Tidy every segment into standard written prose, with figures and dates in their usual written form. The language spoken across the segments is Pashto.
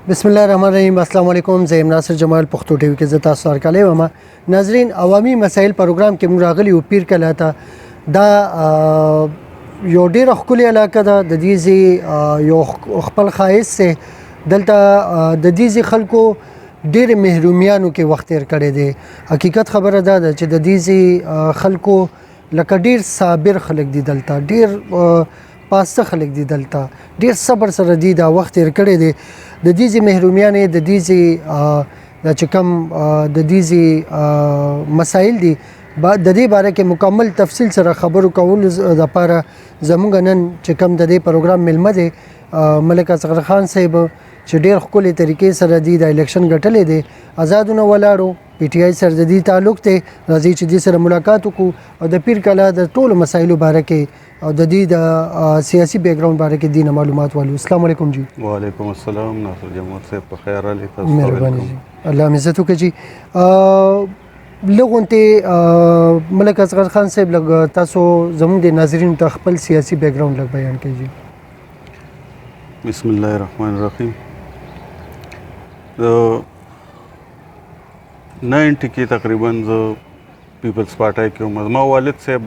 بسم الله الرحمن الرحیم. السلام علیکم. زه یم ناصر جمال، پښتو ټي وي کې زه تاسو هرکلی وایم. ناظرین، عوامي مسایل پروګرام کې موږ راغلي یو پیر کلا ته. دا یو ډیره ښکلې علاقه ده. د دې ځای یو خپل ښایست دی. دلته د دې ځای خلکو ډېر محرومیانو کې وخت تیر کړی دی. حقیقت خبره دا ده چې د دې ځای خلکو لکه ډیر صابر خلک دي. دلته ډیر پاسته خلک دي. دلته ډیر صبر سره دی دا وخت تیر کړی دی. د دې ځای محرومیانې، د دې ځای دا چې کوم د دې ځای مسایل دي، د دې باره کې مکمل تفصیل سره خبرو کولو لپاره زموږ نن چې کوم د دې پروګرام میلمه دی، ملک اصغر خان صاحب، چې ډیر ښکلې طریقې سره دی د الیکشن ګټلې دی، آزادونه ولاړو، پی ټی آی سره د دې تعلق دی. راځي چې دې سره ملاقات وکړو او د پیر کلا د ټولو مسایلو باره کې او د دې د سیاسي بیک ګراوند باره کې دینه معلومات والو. السلام علیکم جی. وعلیکم السلام ناصر جمال صاحب، په خیر علی تاسو؟ مهرباني جی، الله مې عزت وکړي جی. لغونته ملک اصغر خان صاحب، لږ تاسو زموږ د ناظرینو ته خپل سیاسي بیک ګراوند لږ بیان کړئ جی. بسم الله الرحمن الرحیم. د 90 کې تقریبا زه پیپلز پارټۍ کې وم. زما والد صاحب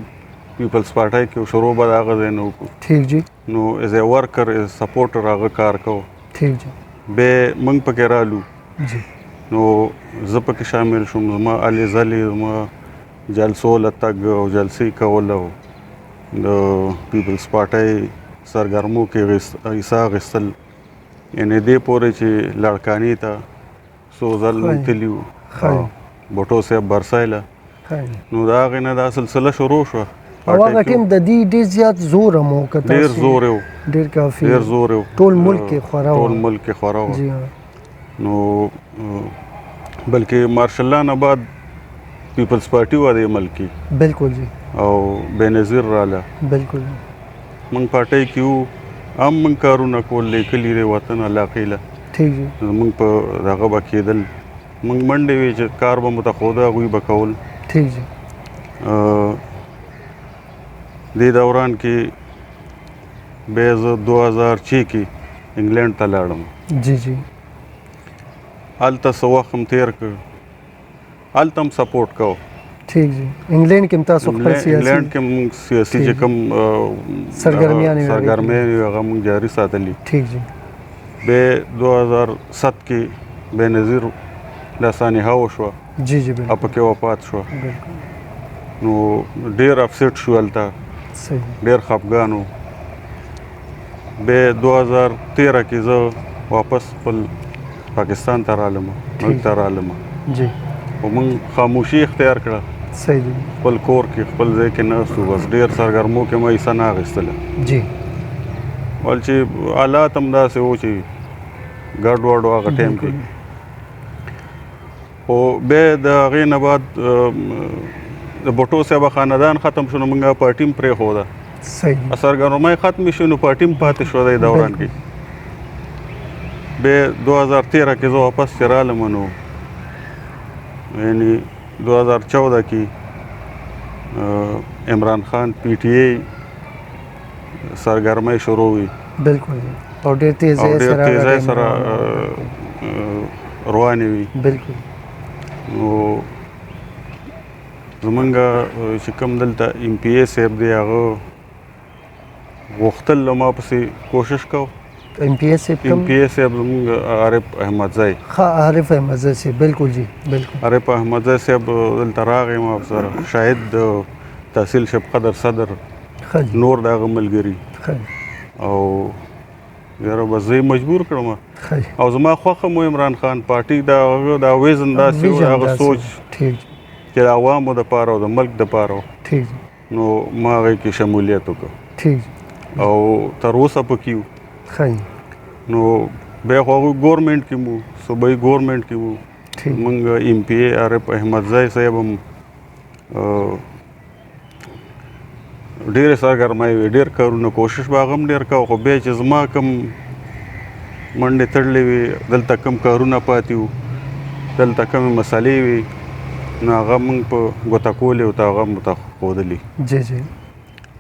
پیپلز پارټۍ کې، شروع به د هغه ځای نه وکړو. ٹھیک جی. نو as a worker، as supporter هغه کار کو. ٹھیک جی. به موږ پکې رالو. نو زه پکې شامل شوم. زما هلې ځلې، زما جلسو له تګ او جلسې کول او د پیپلز پارټۍ سرګرمو کې حصه اخیستل، یعنې دې پورې چې لاړکانې ته څو ځل موږ تللي وو، بوټو صاحب برسایله. نو د هغې نه دا سلسله شروع شوه. او هغه ټیم د دې ډیر زیات زور هم و که ډیر زور یې و. ډیر کافي. ډیر زور یې و. ټول ملک کې خوره وه. ټول ملک کې خوره وه. جی ها. نو بلکې مارشل لا نه بعد پیپلز پارټي وه دې ملک کې. بالکل جی. او بېنظیر راله. موږ پارټۍ کې وو، هم موږ کارونه کول، لیکلي دی وطن علاقې له. ٹھیک جی. موږ په دغه به کېدل، موږ منډې وې چې کار به مو ته ښوده، هغوی به کول. ٹھیک جی. دې دوران کې بیا زه 2006 کې انګلینډ ته لاړم. جی جی. هلته څه وخت هم تېر کړ، هلته هم سپورټ کوو. ٹھیک جی. انګلینډ کې هم تاسو خپل سیاسي انګلینډ کې موږ سیاسي چې کوم سرګرمیانې وې. سرګرمیانې وې، هغه موږ جاري ساتلې. ٹھیک جی. بیا 2007 کې بېنظیر دا سانحه وشوه. جی جی بالکل. او پکې وفات شوه. نو ډېر اپسیټ شو هلته. ډېر خفګان و. بیا 2013 کې زه واپس خپل پاکستان ته رالم، ملک ته رالم. خو موږ خاموشي اختیار کړه. صحیح دی. خپل کور کې، خپل ځای کې ناست وو، بس ډېر سرګرمو کې ما حصه نه اخیستله. ول چې حالات هم داسې وو چې ګډ وډ و هغه ټایم کې. خو بیا د هغې نه بعد د بوټو صاحب خاندان ختم شو، نو موږ پارټي هم پرېښوده. سرګرمۍ ختمې شوې، نو پارټي هم پاتې شوه دې دوران کې. بیا 2013 کې زه واپس چې رالم، نو یعنی 2014 کې عمران خان پی ټي ای سرګرمۍ شروع وي. بالکل، او ډېر تیزۍ او ډېر سره تیزۍ هغه سره روانې وي. نو زمونږ چې کوم دلته ایم پی ای صاحب دی، هغه غوښتل له ما پسې کوشش کوو. ایم پی ای صاحب ایم کوم؟ پی ای صاحب زمونږ عارف احمدزی. ښه، عارف احمدزی صاحب، بالکل جی، بالکل. عارف احمدزی صاحب دلته راغی، ما سره شاهد د تحصیل شب قدر صدر، ښه جی. نور د هغه ملګري. ښه جی. او یاره بس زه یې مجبور کړم. ښه جی. او زما خوښه مو عمران خان پارټي، دا هغه دا ویزن داسې و، ویژن هغه داسې سوچ و. ټیک جی. چې د عوامو دپاره او د ملک دپاره و. ټیک جی. نو ما هغې کې شمولیت وکړ. ټیک جی. او تر اوسه پکې وو. ښه جی. نو بیا خو هغوی ګورنمنټ کې وو، صوبایي ګورنمنټ کې وو. موږ ایم پی ای عارف احمدزی صاحب هم ډېرې سرګرمۍ وې، ډېر کارونه، کوشش به هغه هم ډېر کاوه. خو بیا چې زما کوم منډې تړلې وې، دلته کوم کارونه پاتې وو، دلته کومې مسلې وې، نو هغه موږ په ګوته کولې او ته هغه مو ته ښودلې. جی جی.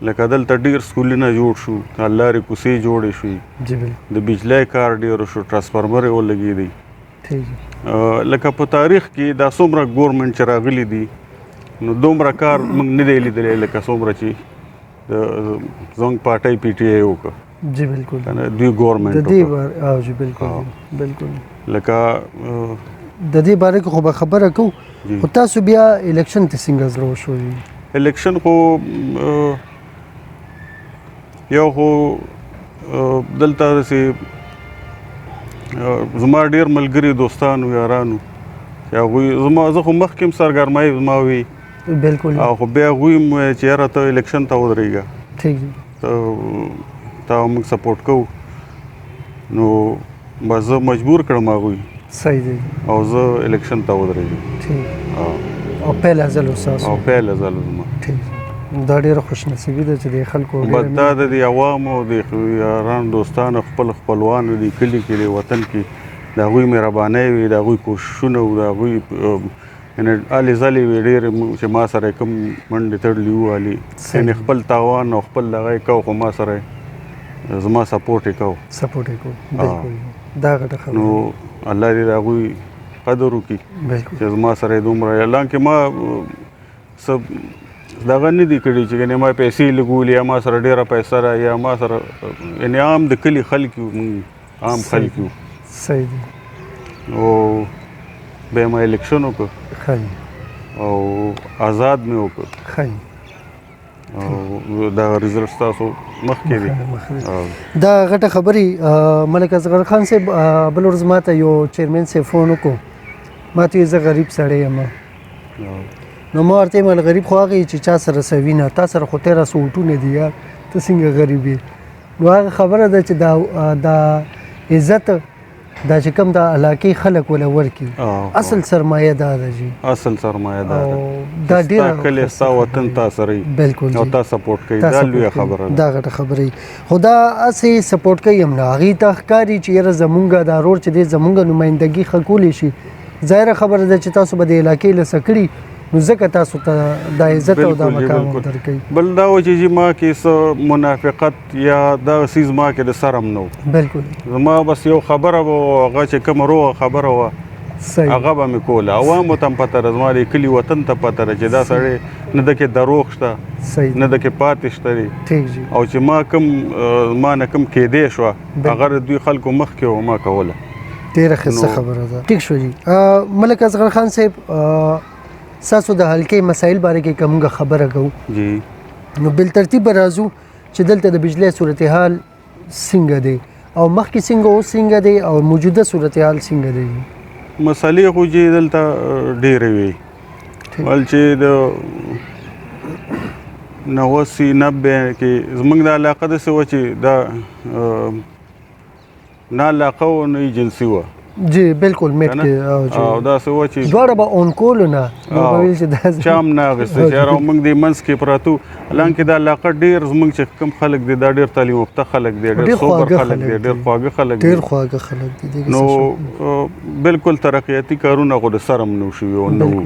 لکه دلته ډیر سکولونه جوړ شو، لارې کوڅې جوړې شوې، د بجلی کار ډیر شو، ترانسفارمر یې ولګېدی. لکه په تاریخ کې دا څومره ګورنمنټ چې راغلي دي نو دومره کار موږ نه دی لیدلی لکه څومره چې زموږ پارټۍ پي ټي آی وکړه. جی بالکل، دوی ګورنمنټ د دې بار او جی بالکل بالکل. لکه د دې باره کې خو به خبره کوو، خو تاسو بیا الیکشن ته څنګه زړه وشوئ؟ الیکشن خو یو خو دلته داسې زما ډېر ملګري دوستان و یاران وو چې هغوی زما، زه خو مخکې هم سرګرمۍ زما وي. بالکل. او خو بیا هغوی هم ویل چې یاره ته الیکشن ته ودرېږه، ټیک ته تا موږ سپورټ کوو. نو بس زه مجبور کړم هغوی. صحیح دی. او زه الیکشن ته ودرېږم. ټیک. او پیله ځل ستاسو؟ او پیله ځل زما. ټیک. دا ډېره خوش نصیبي ده چې د خلکو بس دا د دې عوامو، د یاران دوستانو، خپل خپلوانو، د کلي کې، د وطن کې د هغوی مهربانۍ وي، د هغوی کوششونه وو، د هغوی یعنې هلې ځلې وې ډېرې چې ما سره یې کوم منډې تړلي وو، هلې یعنې خپل تاوان او خپل دغه یې کوو، خو ما سره زما سپورټ یې کوو. سپورټ یې کوو، بالکل. دا غټه خبره. نو الله دې د هغوی قدر وکړي چې زما سره یې دومره، حالانکه ما څه دغه نه دي کړي چې ګنې ما پیسې لګولي یا ما سره ډېره پیسه ده یا ما سره، یعنې عام د کلي خلک یو، موږ عام خلک یو. صحیح دی. نو بیا ما الیکشن وکړ. ښه. او آزاد مې وکړ. ښه. او دا ریزلټ ستاسو مخکې دی. دا غټه خبرې. ملک اصغر خان صاحب بل ورځ ما ته یو چیرمن صاحب فون وکړو، ما ته یې زه غریب سړی یم. نو ما ورته وویل غریب خو هغه چې چا سره څه وي نه، تا سره خو تېره څه وټونه دي یار، ته څنګه غریب یې؟ نو هغه خبره ده چې دا عزت دا چې کوم د علاقې خلک وله ورکړي، اصل سرمایه دا ده جی، اصل سرمایه دا ده. دا ډېره ستا کلی، ستا وطن تا سره وي. بالکل او تا سپورټ کوي، دا لویه خبره ده. دا غټه خبره وي. خو دا هسې سپورټ کوي هم نه، هغوی ته ښکاري چې یاره زمونږ دا ورور چې دی زمونږ نمایندګي ښه کولی شي. ظاهره خبره ده چې تاسو به د علاقې له څه کړي، نو ځکه تاسو ته دا عزت او دا مقام درکوي. بل دا و چې ما کې څه منافقت یا دا څیز ما کې د سر هم نه و. بالکل. زما بس یو خبره به وه، هغه چې کومه روغه خبره وه هغه به مې کوله. عوامو ته هم پته ده، زما د کلي وطن ته پته ده چې دا سړی نه د کې دروغ شته، نه د کې پاتې شته دی. او چې ما کوم ما نه کوم کېدی شوه هغه د دوی خلکو مخکې وه، ما کوله. ډېره ښه خبره ده. ټیک شو جی. ملک اصغر خان صاحب، ستاسو د حلقې مسایل باره کې که موږ خبره کوو جی، نو بل ترتیب به راځو چې دلته د بجلی صورتحال څنګه دی، او مخکې څنګه اوس څنګه دی، او موجوده صورتحال څنګه دی؟ مسالې خو جی دلته ډېرې وې، ول چې د 89 90 کې زموږ د علاقه داسې وه چې دا نه علاقه وه نه ایجنسي وه. جی بالکل. میټ کې او دا څه وه چې دواړه به اون کولو نه، نو به ویل چې دا چا هم نه اخیسته چې یاره موږ دې منځ کې پراتو. حالانکه دا علاقه ډېر زموږ چې کوم خلک دي دا ډېر تعلیم یافته خلک دي، ډېر سوبر خلک دي، ډېر خواږه خلک دي، ډېر خواږه خلک دي. نو بالکل ترقیاتي کارونه خو د سره هم نه وو شوي، نه وو.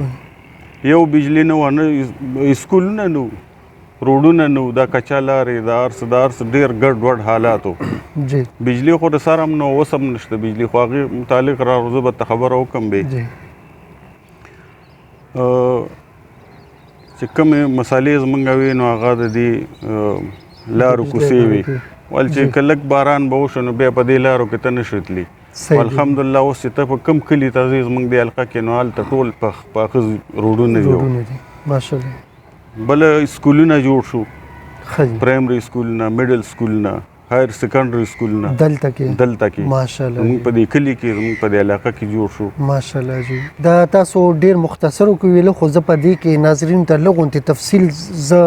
یو بجلی نه وه، نه سکولونه نه وو، روډونه نه وو، دا کچا لارې، دا هر څه، دا هر څه ډېر ګډ وډ حالات وو. بجلی خو د سره هم نه وه، اوس هم نشته بجلی، خو هغې متعلق را زه به ته خبره وکړم به چې کومې مسالې زمونږ وې نو هغه د دې لارو کوڅې وې، ول چې که لږ باران به وشو نو بیا په دې لارو کې ته نه شو تللی. الحمدلله اوس چې ته په کوم کلي ته ځې زمونږ دې حلقه کې نو هلته ټول پاخه روډونه دي. ماشاءالله. بل سکولونه جوړ شو، پرایمري سکولونه، میډل سکولونه، هایر سیکنډري سکولونه دلته کې، دلته کې ماشاءالله زموږ په دې کلي کې، زموږ په دې علاقه کې جوړ شو. ماشاءالله جی. دا تاسو ډېر مختصر وکړو، خو زه په دې کې ناظرین ته لږ غونتې تفصیل زه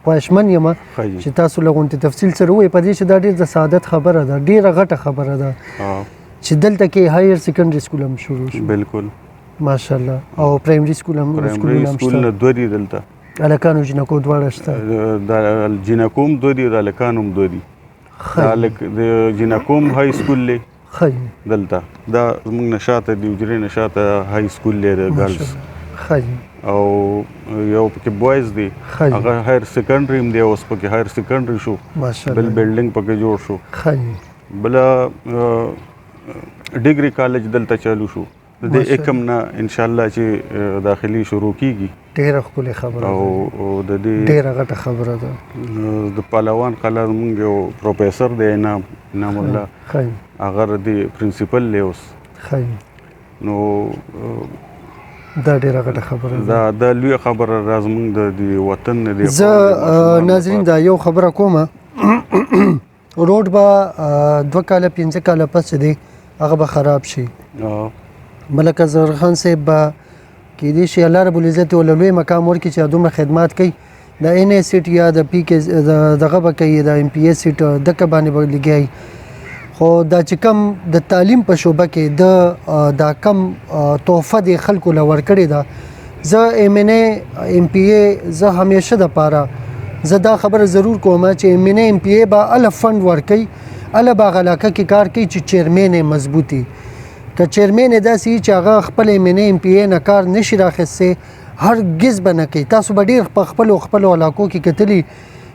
خواهشمن یم چې تاسو لږ غونتې تفصیل سره ووایئ په دې چې دا ډېر د سعادت خبره ده، ډېره غټه خبره ده چې دلته کې هایر سیکنډري سکول هم شروع شو. بالکل ماشاءالله. او پرایمري سکول هم، پرایمري سکولونه دوه دي دلته، هلکانو جینکو دواړه شته. د جینکو هم دوه دي، د هلکانو هم دوه دي. د جینکو هم های سکول دی دلته، دا زموږ نه شاته دی، حجرې نه شاته های سکول دی د ګرلز. او یو پکې بوایز دی، هغه هایر سیکنډري هم دی، اوس پکې هایر سیکنډري شو، بل بلډینګ پکې جوړ شو. بل ډیګري کالج دلته چالو شو، د دې اکم نه ان شاء الله چې داخلي شروع کیږي. ډیره ښکلې خبره او د دې ډیره غټه خبره ده. د پهلوان قلعه زمونږ یو پروفیسر دی، انعام الله، هغه د پرنسپل دی اوس. نو دا ډیره غټه خبره ده، دا لویه خبره ده زمونږ د دې وطن د زه ناظرین دا یو خبره کوم، روډ به 2 کاله 5 کاله پس دی هغه به خراب شي. ملک اصغر خان صاحب به کېدای شي الله رب العزت ول لوی مقام ورکړي چې دومره خدمات کوي، د ان ای سیټ یا د پی کې دغه به کوي، د ایم پی ای سیټ دکه باندې به لګیایي. خو دا چې کم د تعلیم په شعبه کې د دا کم تحفه د خلکو له ورکړې ده، زه ایم ان ای ایم پی ای زه همیشه د پاره زه دا خبره ضرور کوم چې ایم ان ای ایم پی ای به اله فند ورکوي، اله به هغه علاقه کې کار کوي چې چیرمین یې مضبوطي. که چیرمین یې داسې وي چې هغه خپل ایم ان ای ایم پی ای نه کار نشي راخیستی، هرګز به نه کوي. تاسو به ډېر په خپلو خپلو علاقو کې کتلي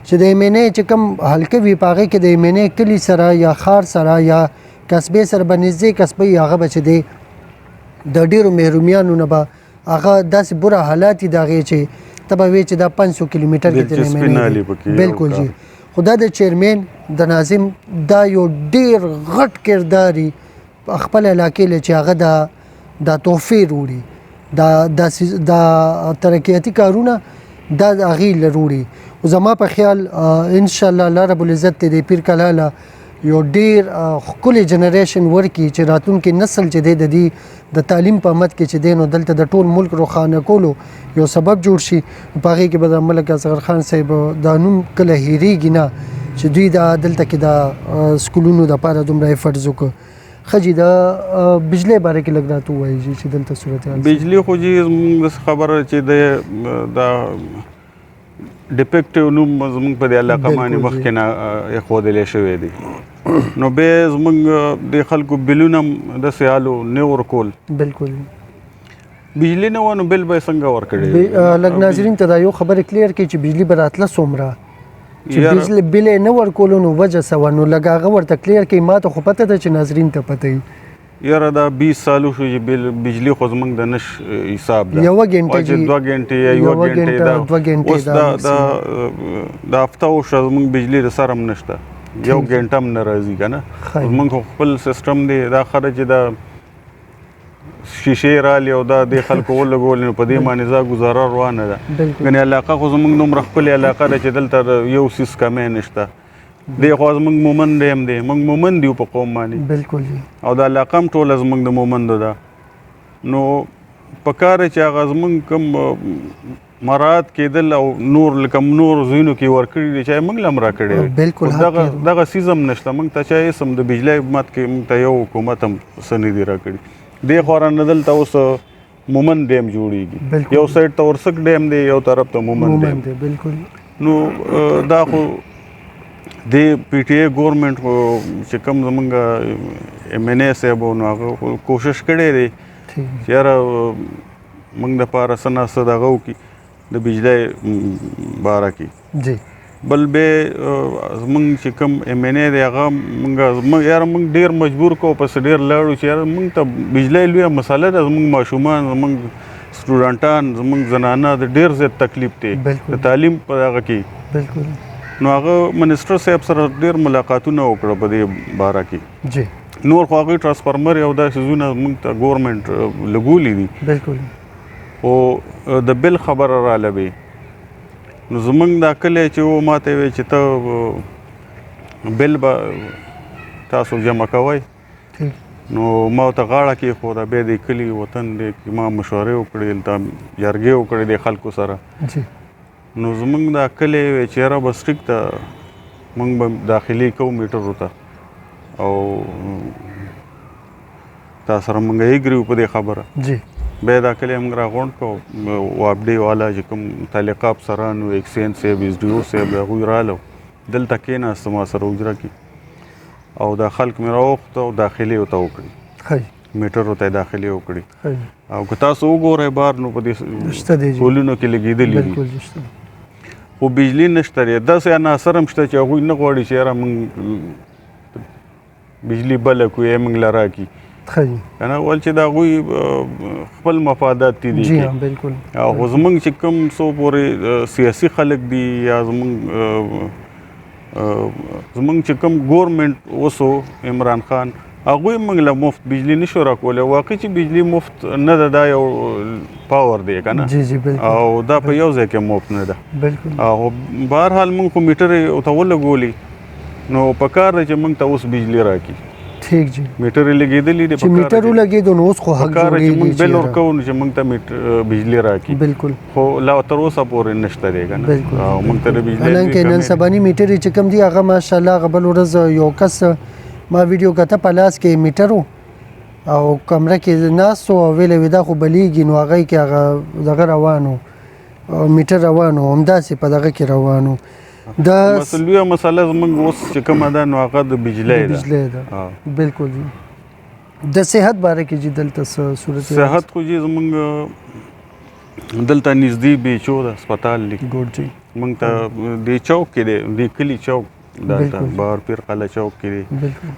چې د ایم ان ای چې کوم حلقه وي په هغې کې د ایم ان ای کلي سره یا ښار سره یا قصبې سره به نږدې قصبه وي، هغه به چې دی د ډېرو محرومیانو نه به هغه داسې بره حالات دي د هغې چې ته به وې چې دا 500 کیلومتر کې د ایم ان ای دی. بالکل جی. خو دا د چیرمین د ناظم دا یو ډېر غټ کردار وي خپل علاقې له چې هغه دا تحفې روړي، دا ترقیاتي کارونه دا هغې له روړي. خو زما په خیال انشاءالله الله رب العزت دې پیر کلا له یو ډېر ښکلی جنریشن ورکړي چې راتلونکي نسل چې دی د دې د تعلیم په مد کې چې دی نو دلته د ټول ملک روښانه کولو یو سبب جوړ شي. په هغې کې به د ملک اصغر خان صاحب دا نوم کله هېرېږي نه چې دوی دا دلته کې د سکولونو دپاره دومره ایفرټس وکړو. ښه جي، د بجلۍ باره کې لږ راته ووایئ جي چې دلته صورتحال څه دی؟ بجلي خو جي زموږ داسې خبره چې د دا ډیپکټیو نوم زموږ په دې علاقه باندې مخکې نه ایښودلی شوی دی، نو بیا زموږ د خلکو بلونه هم داسې حالو نه ورکول. بالکل. بجلي نه وه نو بل به یې څنګه ورکړی؟ لږ ناظرین ته دا یو خبره کلیر کړئ چې بجلي به راتله څومره، چې بجلي بل یې نه ورکولو نو وجه څه وه، نو لږ هغه ورته کلیر کړئ. ما ته خو پته ده چې ناظرین ته پته وي. یاره دا 20 سال وشو چې بجلي خو زموږ د نش حساب ده، یوه ګنټه چې 2 ګنټې یا یوه ګنټه ده، 2 ګنټې اوس دا هفته وشوه زموږ بجلي د سره هم نشته، یو ګنټه هم نه راځي که نه. زموږ خو خپل سیستم دی، دا ښه ده چې دا شیشې رالې او دا دې خلکو ولګولې نو په دې باندې ځا ګزاره روانه ده. ګنې علاقه خو زموږ دومره ښکلې علاقه ده چې دلته یو څیز کمی نشته. دی خو زموږ مومند ډیم دی، موږ مومند یو په قوم باندې. بالکل جی. او دا علاقه هم ټوله زموږ د مومندو ده، نو پکار چې هغه زموږ کوم مراعات کېدل او نور لکه نور ځایونو کې ورکړي دي چې موږ له هم راکړی وي. بالکل خو دغه څیز هم نشته. موږ ته چا هېڅ هم د بجلۍ مت کې موږ ته یو حکومت هم څه نه دي راکړي. دې خوا رانه دلته اوس مومند ډیم جوړېږي، یو سایډ ته ورسک ډیم دی، یو طرف ته مومند ډیم دی. بالکل. نو دا خو د پی ټي ای ګورنمنټ خو چې کوم زمونږ ایم ان ای صاحب و، نو هغه خو کوشش کړی دی چې یاره موږ دپاره څه نا څه دغه وکړي د بجلۍ باره کې. جی. بل به زمونږ چې کوم ایم ان ای دی هغه موږ یاره موږ ډېر مجبور کړو، پسې ډېر لاړو چې یاره موږ ته بجلۍ لویه مسله ده، زمونږ ماشومان، زمونږ سټوډنټان، زمونږ زنانه د ډېر زیات تکلیف دی د تعلیم په دغه کې. بالکل. نو هغه منسټر صاحب سره ډېر ملاقاتونه وکړه په دې باره کې. جی. نور خو هغوی ټرانسفارمر او داسې څیزونه موږ ته ګورنمنټ لګولي دي. بالکل. خو د بل خبره راله بې، نو زمونږ دا کلی چې و ما ته یې ویل چې ته بل به تاسو جمع کوئ، نو ما ورته غاړه کېښوده. بیا د کلي وطن دی کې ما مشورې وکړې، دلته جرګې وکړې د خلکو سره. نو زمونږ دا کلی وی چې یاره بس ټیک ده، مونږ به داخلي کوو میټرو ته او تا سره مونږ اګري وو په دې خبره. بیا دا کلی مونږ راغونډ کړو، واپډې والا چې کوم متعلقه افسران وو، ایکسین صاحب، ایس ډي او صاحب، هغوی رالو دلته کېناسته ما سره حجره کې، او دا خلک مې راوغوښته او داخلي ورته وکړې. میټرو ته داخلي وکړي. او که تاسو وګورئ بار نو په دې پولونو کې لګېدلي دي، خو بجلی نشته دی. داسې عناصر هم شته چې هغوی نه غواړي چې یاره موږ بجلی بله کړو یا موږ له راکړي، که نه ول چې د هغوی خپل مفادات دي. جی بالکل. او خو زموږ چې کوم څو پورې سیاسي خلک دي یا زموږ چې کوم ګورنمنټ اوسو عمران خان، هغوی موږ له مفت بجلی نشو راکولی. واقعي چې بجلی مفت نه ده، دا یو پاور دی که نه، او دا په یو ځای کې مفت نه ده. او بهرحال موږ خو میټر یې ورته ولګولي، نو په کار دی چې موږ ته اوس بجلی راکړي. ټھیک جی. میټر یې لګېدلي دي، چې میټر ولګېدو نو اوس خو حق جوړېږي چې موږ بل ورکوو نو چې موږ ته بجلی راکړي. بالکل. خو لا تر اوسه پورې نشته دی که نه، او موږ ته د بجلی حالانکه نن سباني میټر یې چې کوم دي هغه ماشاءالله، هغه بل ورځ یو کس ما ویډیو کته په لاس کې میټر او کمره کې ناست و او ویلې وي دا خو بلیږي، نو هغه کې هغه دغه روان و، میټر روان و، همداسې په دغه کې روان و. د لویه مسله زموږ اوس چې کومه ده نو هغه د بجلی ده. بجلی ده، بالکل جی. د صحت باره کې جی دلته څه صورت؟ صحت خو جی زموږ دلته نږدې بیچو ده هسپتال دی، ګوډ جی. موږ ته د چوک کې دی، د کلي چوک دلته بهر پیر قلعه چوک کې دی،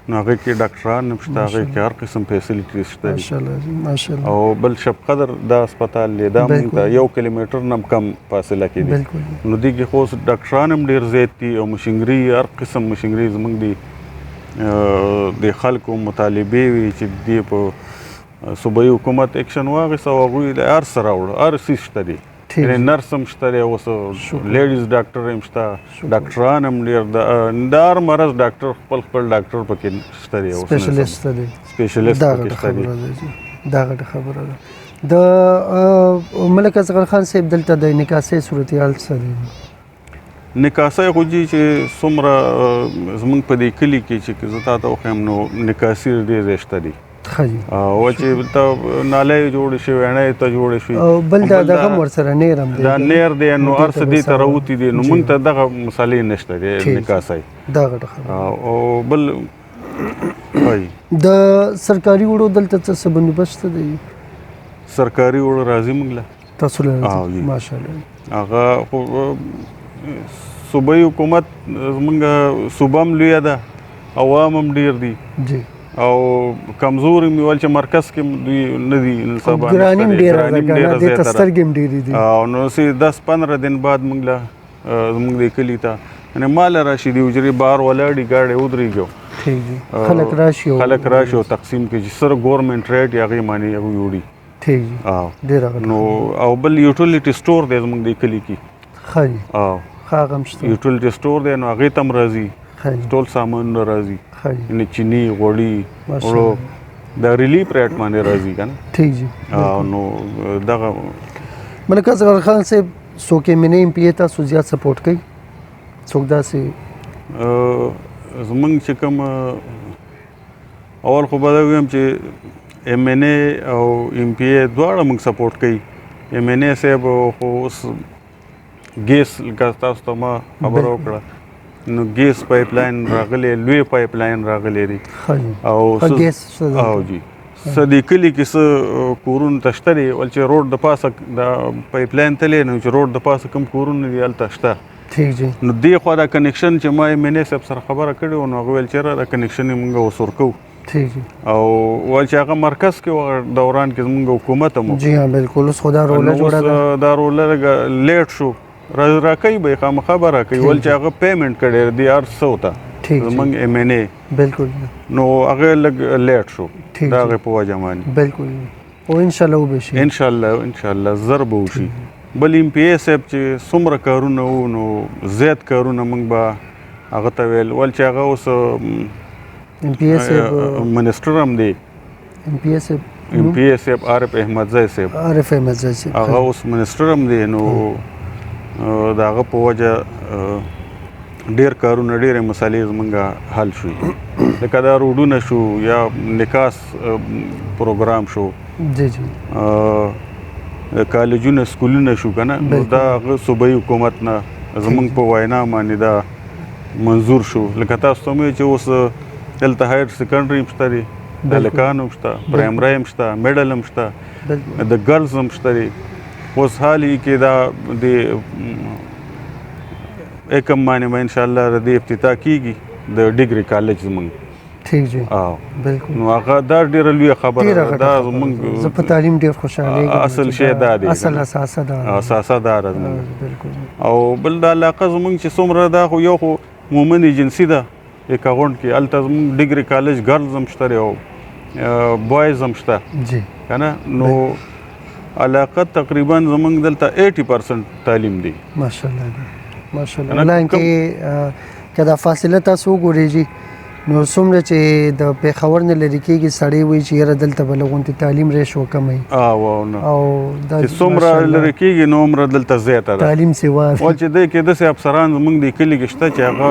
نو هغې کې ډاکټران هم شته، هغې کې هر قسم فیسلټیز شته. ماشاءالله ماشاءالله. او بل شب قدر دا هسپتال دی، دا موږ ته 1 کیلومتر نه هم کم فاصله کې دی. نو دې کې خو اوس ډاکټران هم ډېر زیات دي او مشینري، هر قسم مشینري زموږ دی د خلکو مطالبې وي چې دې په صوبایي حکومت اکشن واخیست او هغوی د هر څه راوړو، هر څیز شته دی. یعنی نرس هم شته دی اوس، لیډیز ډاکټر هم شته، ډاکټران هم ډېر، د هر مرض ډاکټر خپل خپل ډاکټر پکې شته دی، سپیشلیست شته دی، سپیشلیست پکې شته دی. دا غټه خبره ده. د ملک اصغر خان صاحب دلته د نکاسۍ صورتحال څه دی؟ نکاسۍ خو جي چې څومره زموږ په دې کلي کې چې زه تا ته وښیم نو نکاسي ډېر ځای شته دی. او چې دلته نالۍ جوړې شوې، اڼۍ ته جوړې شوې، او بل دا دغه هم ورسره نیر هم دی، دا نیر دی، نو هر څه دې ته راوتي دي، نو موږ ته دغه مسالې نشته دی نکاسۍ. دا غټه خبره. او بل د سرکاري وړو دلته څه بندوبست دی؟ سرکاري وړو راځي موږ له تاسو له راځي؟ ماشاءالله. هغه خو صوبایي حکومت زموږ صوبه هم لویه ده، عوام هم ډېر دي جی، او کمزوري مې ول چې مرکز کې دوی نه دي، سبا ګراني هم ډېره ده که نه، دې ته سترګې هم ډېرې دي. او نو سي 10-15 دن بعد موږ له زموږ دې کلي ته یعنې مال راشي، د حجرې بهر ولاړ دي، ګاډی ودرېږي، ټھیک جی، خلک راشي، خلک راشي او تقسیم کړي چې سره ګورنمنټ ریټ یې هغې باندې هغوی وړي. ټھیک جی، ډېره غټه. نو او بل یوټیلیټي سټور دی زموږ دې کلي کې. ښه جي، ښه هغه هم شته، یوټیلیټي سټور دی، نو هغې ته هم راځي، ټول سامانونه راځي، یعنې چیني، غوړي، اوړه د ریلیف ریټ باندې راځي که نه. ټھیک جی. نو دغه ملک اصغر خان صاحب څوک ایم این ایم پي ای تاسو زیات سپورټ کوي؟ څوک داسې؟ زموږ چې کوم اول خو به دا ووایم چې ایم این ای او ایم پي ای دواړه موږ سپورټ کوي. ایم این ای صاحب خو اوس ګیس لکه تاسو ته ما خبره وکړه، نو ګیس پایپ لاین راغلی، لوی پایپ لاین راغلی دی، او او جی څه دې کلي کې څه کورونه ته شته دی، ول چې روډ د پاسه د پایپ لاین تللی، نو چې روډ د پاسه کوم کورونه دي هلته شته. ټھیک جی. نو دې خوا دا کنکشن چې ما ایم این ای صاحب سره خبره کړې وه، نو هغه ویل چې یاره دا کنکشن یې موږ اوس ورکوو. ټھیک جی. او ویل چې هغه مرکز کې دوران کې زموږ حکومت هم جی ها بالکل، اوس خو دا روله جوړه ده، دا روله لږه لیټ شو، راکوي به یې، خامخا به راکوي. ول چې هغه پیمنټ کړی دی هر څه ته زموږ ایم این ای، بالکل، نو هغه لږ لیټ شو د هغې په وجه باندې. بالکل. او انشاءالله وبه شي، انشاءالله، انشاءالله زر به وشي. بل ایم پي ای صاحب چې څومره کارونه وو، نو زیات کارونه موږ به هغه ته ویل، ول چې هغه اوس ایم پي ای صاحب منسټر هم دی، ایم پي ای صاحب، ایم پي ای صاحب عارف احمدزی صاحب، عارف احمدزی صاحب هغه اوس منسټر هم دی، نو د هغه په وجه ډېر کارونه، ډېرې مسالې زموږ حل شوې، لکه دا روډونه شو یا نکاس پروګرام شو، جی جی، کالجونه سکولونه شو که نه، نو دا هغه صوبایي حکومت نه زموږ په وینا باندې دا منظور شو. لکه تاسو ته مې چې اوس دلته هایر سیکنډري هم شته دی، د هلکانو هم شته، پرایمري هم شته، میډل هم شته، د ګرلز هم شته دی. اوس حال یې کې دا د اکم باندې به انشاءالله د دې افتتاح کېږي د ډیګري کالج زمونږ. ټیک جی. او بالکل. نو هغه دا ډیره لویه خبره ډیره ده. غټه دا خبره زمونږ ده. زه په تعلیم ډیر خوشحالېږم اصل چې شی دا دی اصل کنه. اساسه دا ده. اساسه دا ده زمونږ. بالکل. او بل دا علاقه زمونږ چې څومره ده، خو یو خو مومن ایجنسي ده اکا غونډ کې، هلته زمونږ ډیګري کالج ګرلز هم شته دی او بوایز هم شته جی که نه. نو علاقه تقریبا زمونږ دلته 80% تعلیم دی. ماشاءالله دی، ماشاءالله. کنه حالانکه که دا فاصله تاسو وګورئ جی، نو څومره چې د پېښور نه لرې کېږي سړی وایي چې یاره دلته به لږ غوندې تعلیم ریشو کموي. او نه. او دا چې څومره لرې کېږي نو عمره دلته زیاته ده. تعلیم سیوا او چې دی کې داسې افسران زمونږ د کلي کې شته چې هغه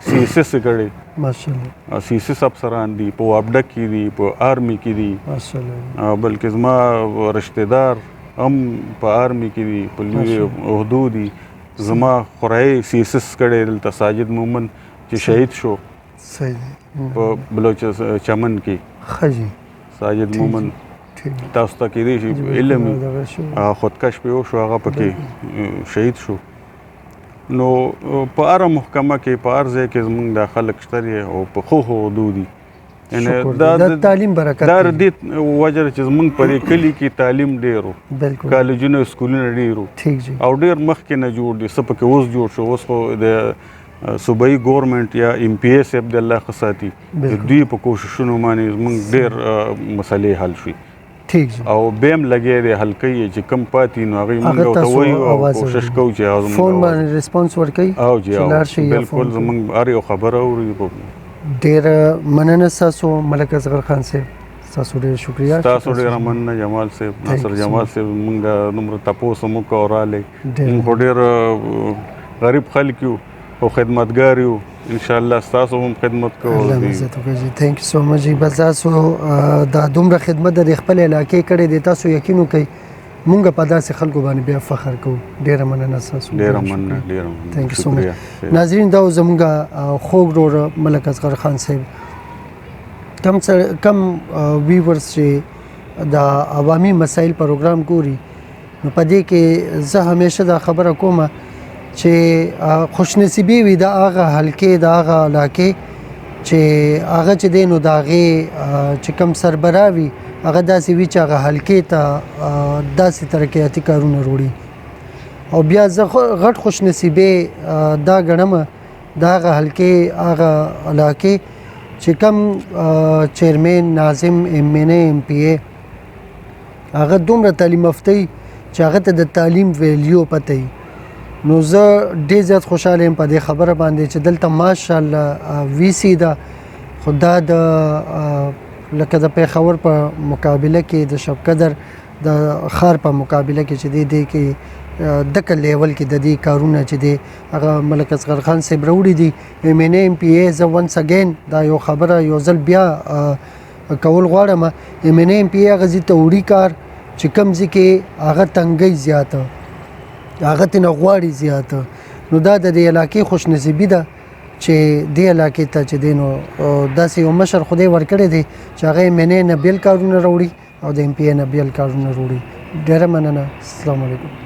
سی اس اس کړي. ماشاءالله. سی اس اس افسران دي، په واپډه کې دي، په آرمي کې دي. ماشاءالله. بلکې زما رشته دار هم په آرمي کې دي، په لوی عهدو دي. زما خورای سی اس اس کړی دلته ساجد مومن چې شهید شو صحیح دی په بلوچ چمن کې. ښه جی. ساجد مومن ټیک. تاسو ته کېدای شي علم وي. دغه شو. خودکش پې وشو، هغه پکې شهید شو. نو په هره محکمه کې په هر ځای کې زمونږ دا خلک شته دي او په ښو ښو عهدو دي. یعنې شکر دا دی. د تعلیم برکت دا دی. د دې وجه ده چې زمونږ په دې کلي کې تعلیم ډېر و، کالجونه سکولونه ډېر وو. ټیک جی. او ډېر مخکې نه جوړ دي، څه پکې اوس جوړ شو. اوس خو د صوبایي ګورنمنټ یا ایم پي ای صاحب د الله ښه ساتي، دوی په کوششونو باندې زمونږ ډېر مسلې حل شوې. ټیک جی. او بیا هم لګیا دی حل کوي چې کم پاتې نو هغوی مونږ هغه ورته تاسو وایو او اواز کوشش اوري. کوو چې هغه زمونږ فون اواز باندې ریسپانس ورکوي؟ او جی، چې او لاړ شي یا بالکل فون کوي. زمونږ هر یو خبره اوري. ډېره مننه ستاسو ملک اصغر خان صاحب، ستاسو ډېره شکریه. ستاسو ډېره مننه جمال صاحب، Thank Nasir you so Jamal much. صاحب، مونږ دومره تپوس هم وکړو او راغلی. ډېره مونږ خو ډېر غریب خلک یو او خدمتګار یو. انشاءالله ستاسو هم خدمت کوو. الله مو عزت وکړي جی. ثانک یو سو مچ جی. بس تاسو دا دومره خدمت د خپل علاقې کړی دی، تاسو یقین وکړئ مونږ په داسې خلکو باندې بیا فخر کوو. ډېره مننه ستاسو. ډېره مننه، ډېره مننه. ثانک یو سو مچ. شکریه. ناظرین، دا زمونږ خوږ ورور ملک اصغر خان صاحب. کم ویورز چې د عوامي مسایل پروګرام ګوري، نو په دې کې زه همیشه دا خبره کوم چې خوشنصیبي وي د هغه حلقې، د هغه علاقې چې هغه چې دی نو د هغې چې کوم سربراه وي هغه داسې وي چې هغه حلقې ته داسې ترقیاتي کارونه وروړي. او بیا زه غټ خوشنصیبي دا ګڼم د هغه حلقې، هغه علاقې چې کوم چیرمن، ناظم، ایم این ای، ایم پی ای هغه دومره تعلیم یافته وي چې هغه ته د تعلیم ویلیو پته وي. نو زه ډېر زیات خوشحاله یم په دې خبره باندې چې دلته ماشاءالله وی سي ده، خو دا د لکه د پېښور په مقابله کې، د شبقدر د ښار په مقابله کې چې دی، دی کې دکه لیول کې د دې کارونه چې دی هغه ملک اصغر خان صاحب راوړي دي. ایم این ای، ایم پی ای، زه ونس اګین دا یو خبره یو ځل بیا کول غواړم. ایم این ای، ایم پی ای هغه ځای ته وړي کار چې کوم ځای کې هغه تنګۍ زیاته، هغه ترې نه غواړي زیاته. نو دا د دې علاقې خوشنصیبي ده چې دې علاقې ته چې دی نو داسې یو مشر خدای ورکړی دی چې هغه ایم این ای نه بېل کارونه راوړي او د ایم پی ای نه بېل کارونه راوړي. ډېره مننه. السلام علیکم.